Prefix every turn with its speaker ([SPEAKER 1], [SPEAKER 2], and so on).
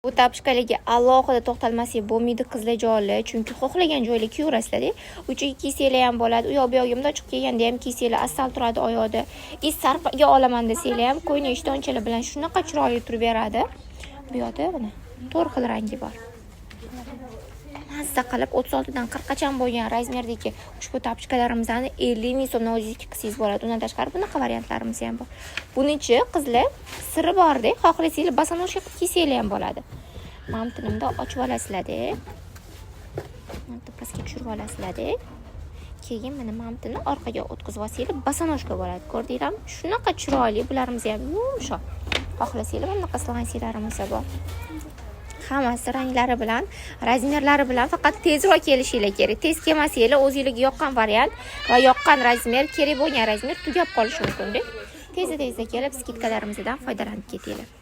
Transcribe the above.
[SPEAKER 1] Bu тапочка larga alohida to'xtalmasak bo'lmaydi, qizlarjonlar, chunki xohlagan joyda kiyaverasizlar-da. Uchiga kiysanglar ham bo'ladi, u yoq bu yoqga bundoq chiqib kelganda ham kiysanglar, asal turadi oyoqda. И sarpaga olaman desanglar ham, ko'ynak ishtonchalar bilan shunaqa chiroyli turib beradi. Bu yoqda mana to'rt xil rangi bor. Mazza qilib 36 dan 40 gacha bo'lgan razmerdagi ushbu тапочка larimizni 50 ming so'mdan o'zingizniki qilsangiz bo'ladi. Undan tashqari bunaqa variantlarimiz ham bor. Bunichi, qizlar, siri borda, xohlasanglar, босоножка qilib kiysanglar ham bo'ladi. Mana buni bundoq ochib olasizlar-da. Mana pastga tushirib olasizlar-da. Keyin mana buni orqaga o'tkazib olsanglar, босоножка bo'ladi. Ko'rdinglarmi? Shunaqa chiroyli, bularimiz ham yumshoq. Xohlasanglar, mana bunaqa slansilarimiz bor. Hammasi ranglari bilan, razmerlari bilan, faqat tezroq kelishinglar kerak. Tez kelmasanglar, o'zinglarga yoqqan variant va yoqqan razmer, kerak bo'lgan razmer tugab qolishi mumkin-da. Tezda tezda kelib, скидка larimizdan foydalanib ketinglar.